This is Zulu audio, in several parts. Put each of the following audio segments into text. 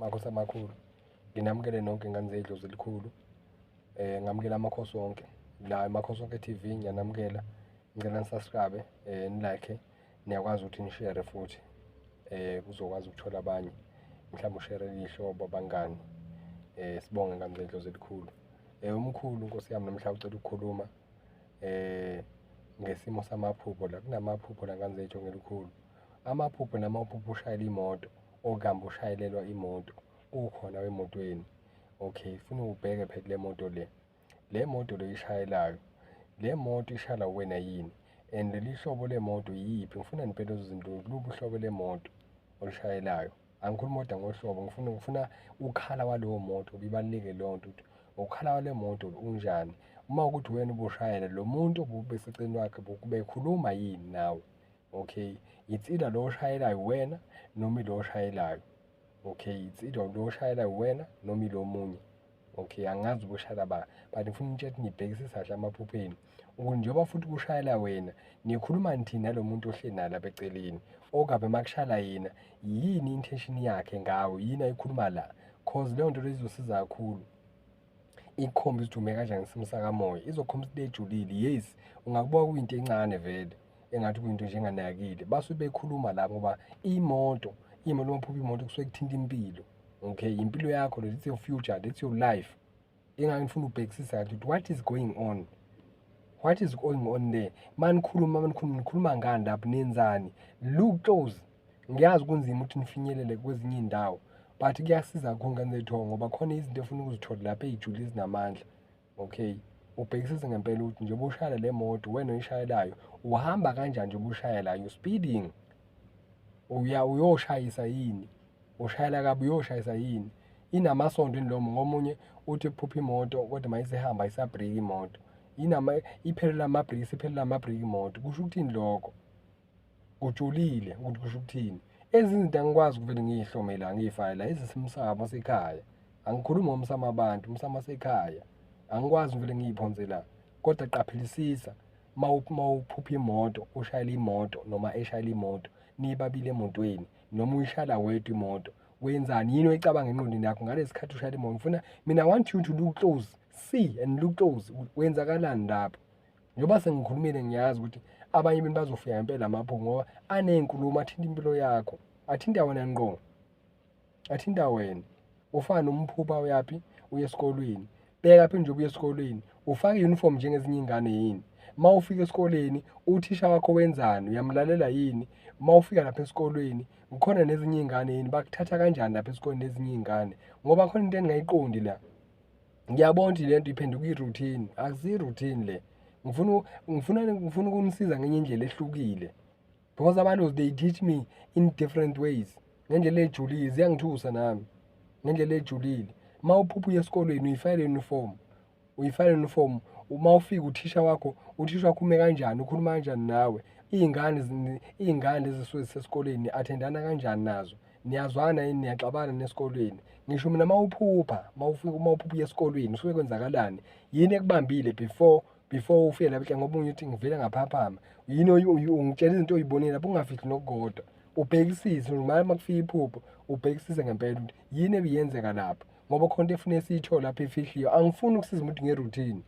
Makhosi amakhulu. Nginamukele nonke ngane zedlozi elikhulu. Ngamukela amakhosi wonke. La eMakhosi Wonke TV ngiyanamukela. Ngicela ni-subscribe, ni-like, niyakwazi ukuthi ni-share futhi. Kuzokwazi ukuthola abanye. Mhlawumbe usherele iy'hlobo, abangani. Sibonge ngane zedlozi elikhulu. Umkhulu Nkosi yami namhla ucela ukukhuluma ngesimo samaphupho la. Kunamaphupho la ngane zethu ngelikhulu. Amaphupho namaphupho ushayela imoto okanye ushayelelwa imoto ukhona emotweni. Okay, funa ubheke phela le moto le. Le moto le oyishayelayo, le moto ishayelwa uwena yini? And leli hlobo lemoto yiyiphi? Ngifuna nibheke lezo zinto, luphi uhlobo lemoto olushayelayo. Angikhulumi kodwa ngohlobo, ngifuna u-colour waleyo moto, ibaluleke leyo nto ukuthi u-colour wale moto unjani. Uma kuwukuthi uwena ubushayela, lo muntu obubeseceleni kwakhe bekhuluma yini nawe? Okay, it's either lo oshayelayo uwena noma ilo oshayelayo. Okay, it's either lo oshayelayo uwena noma ilo omunye. Okay, angazi ubushayela ba, but ngifuna unitshela ukuthi nibhekisise kahle emaphupheni ukuthi njengoba futhi kushayela wena, nikhuluma nithini nalo muntu ohleli naye lapha eceleni? Okabe uma kushayela yena, yini i-intention yakhe ngawe? Yini ayikhuluma la? Cause leyo nto leyo izosiza kakhulu ikukhombise ukuthi ume kanjani ngesimo sakamoya, izokukhombisa into ejulile. Yes, ungakubuka kuyinto encane vele engathi kuyinto nje enganakile, basuke bekhuluma la ngoba imoto uma uphupha imoto kusuke kuthinta impilo. Okay, impilo yakho le, it's your future, that's your life. Ingakho ngifuna ubhekisise kahle ukuthi what is going on? What is going on there? Manikhuluma manikhuluma nikhuluma ngani lapho, nenzani? Look close. Ngiyazi kunzima ukuthi nifinyelele kwezinye iy'ndawo, but kuyasiza kakhulu ngane zethu ngoba khona izinto efuna ukuzithola lapho ey'julile ezinamandla. Okay, ubhekisise ngempela ukuthi njengoba ushayela le moto wena oyishayelayo, uhamba kanjani njengoba ushayela? You speeding? Uya uyoshayisa yini? Ushayela kabi uyoshayisa yini? Inamasondo yini lo ngomunye uthi uphupha imoto kodwa mayisihamba ayisabhreki imoto. Inama iphelele amabhreki, isiphelele amabhreki imoto. Kusho ukuthini lokho? Kujulile ukuthi kusho ukuthini. Ezinye izinto angikwazi ukuvele ngiy'hlome la ngiy'fake la ezisemsamo wasekhaya. Angikhulumi ngomsamo wabantu, umsamo wasekhaya. Angikwazi ukuvele ngiy'phonse la. Kodwa qaphelisisa uma uphupha imoto, ushayela imoto noma eshayela imoto, nibabili emotweni noma uyishayela wedwa imoto, wenzani? Yini oyicabanga engqondweni yakho ngalesi khathi ushayela imoto? Ngifuna mina, I want you to look close, see and look close. Kwenzakalani lapho? Njengoba sengikhulumile ngiyazi ukuthi abanye benu bazofika ngempela amaphupho ngoba aney'nkulumo athinta impilo yakho, athinta wena ngqo, athinta wena. Ufana nomphupha uyaphi? Uya esikolweni. Bheka phela njengoba uya esikolweni, ufake i-uniform njengezinye iy'ngane yini? Uma ufika esikoleni, uthisha wakho wenzani? Uyamlalela yini? Uma ufika lapha esikolweni, kukhona nezinye iy'ngane yini? Bakuthatha kanjani lapha esikoleni nezinye iy'ngane? Ngoba khona into engingayiqondi la. Ngiyabona ukuthi le nto iphenduka i-routine, akusiyo i-routine le. Ngifuna ukunisiza ngenye indlela ehlukile. Because abantu they teach me in different ways. Ngendlela ejulile, ziyangithusa nami. Ngendlela ejulile. Uma uphupha uya esikolweni uyifake uniform. Uyifake uniform, uma ufika uthisha wakho, uthisha wakho ume kanjani, ukhuluma kanjani nawe? Iy'ngane lezi ezisuke zisesikoleni ni-attend-ana kanjani nazo? Niyazwana yini, niyaxabana nesikolweni? Ngisho mina uma uphupha, uma ufika uma uphupha uya esikolweni kusuke kwenzakalani? Yini ekubambile before ufike lapha ngoba omunye uthi ngivele ngaphaphama. Yini ungitshela izinto oy'bonile lapho ungafihli nokukodwa. Ubhekisise uma kufika iphupho, ubhekisise ngempela ukuthi yini ebiyenzeka lapho. Ngoba khona into efuna siyithole lapha efihliwe. Angifuni ukusiza umuntu nge-routine.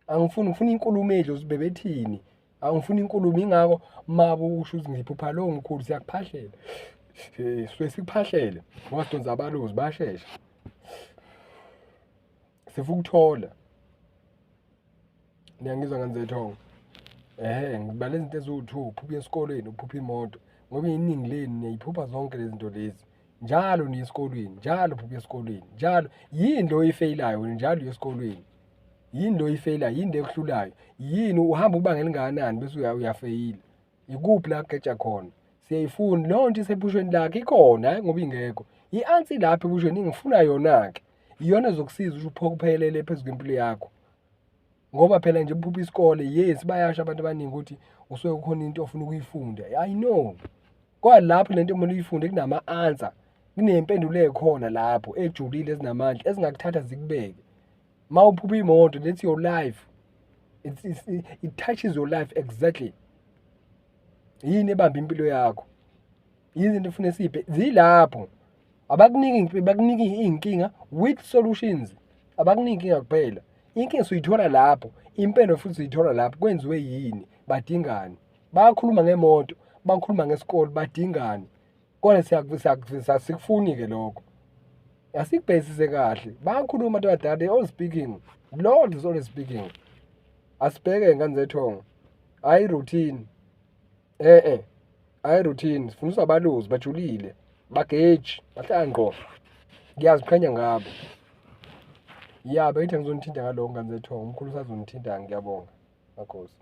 Angifuni, ngifuna inkulumo edlozi bebethini. Angifuni inkulumo ingakho uma usho ukuthi ngiphupha lo mkhulu siyakuphahlela. Sisuke sikuphahlele ngoba sidonsa abalozi bayashesha. Sifuna ukuthola. Niyangizwa ngane zethongo? Ehhe, ngibala izinto eziwu-two, uphupha uya esikolweni, uphupha imoto. Ngoba iningi lenu niyayiphupha zonke lezi zinto lezi. Njalo niya esikolweni, njalo uphupha uya esikolweni, njalo. Yini le oyifeyilayo wena njalo uya esikolweni? Yini le oyifeyilayo? Yini le ekuhlulayo? Yini uhamba ibanga elingakanani bese uyafeyila? Ikuphi la kugeja khona? Siyayifuna leyo nto isephushweni lakhe ikhona, hhayi ngoba ingekho. I-answer ilapha ephushweni ngifuna yona-ke. Iyona ezokusiza ukuthi uphokophelele phezu kwempilo yakho. Ngoba phela nje uphupha isikole, yes bayasho abantu abaningi ukuthi usuke kukhona into ofuna ukuyifunda. I know. Kodwa lapho lento okumele uyifunde kunama-answer, kuney'mpendulo ey'khona lapho ejulile ezinamandla ezingakuthatha zikubeke. Uma uphupha imoto, that's your life. It touches your life exactly. Yini ebamba impilo yakho? Izinto efuna siyibhe zilapho. Abakuniki, bakunika iy'nkinga with solutions, abakuniki inkinga kuphela. Inkinga suyithola lapho, impendulo futhi siyithola lapho, kwenziwe yini, badingani. Bayakhuluma ngemoto, bakhuluma ngesikole, badingani? Kodwa asikufuni-ke lokho. Asikubhekisise kahle, bayakhuluma abantu abadala, they always speaking, Lord is always speaking. Asibheke ngane zethongo, hhayi i-routine, e-e, hhayi i-routine, sifundiswa abalozi bajulile, bageji, bahlala ngqo. Ngiyaziqhenya ngabo. Ya, bengithi ngizonithinta ngalokho ngane zethongo, umkhulu usazonithinta, ngiyabonga. Makhosi.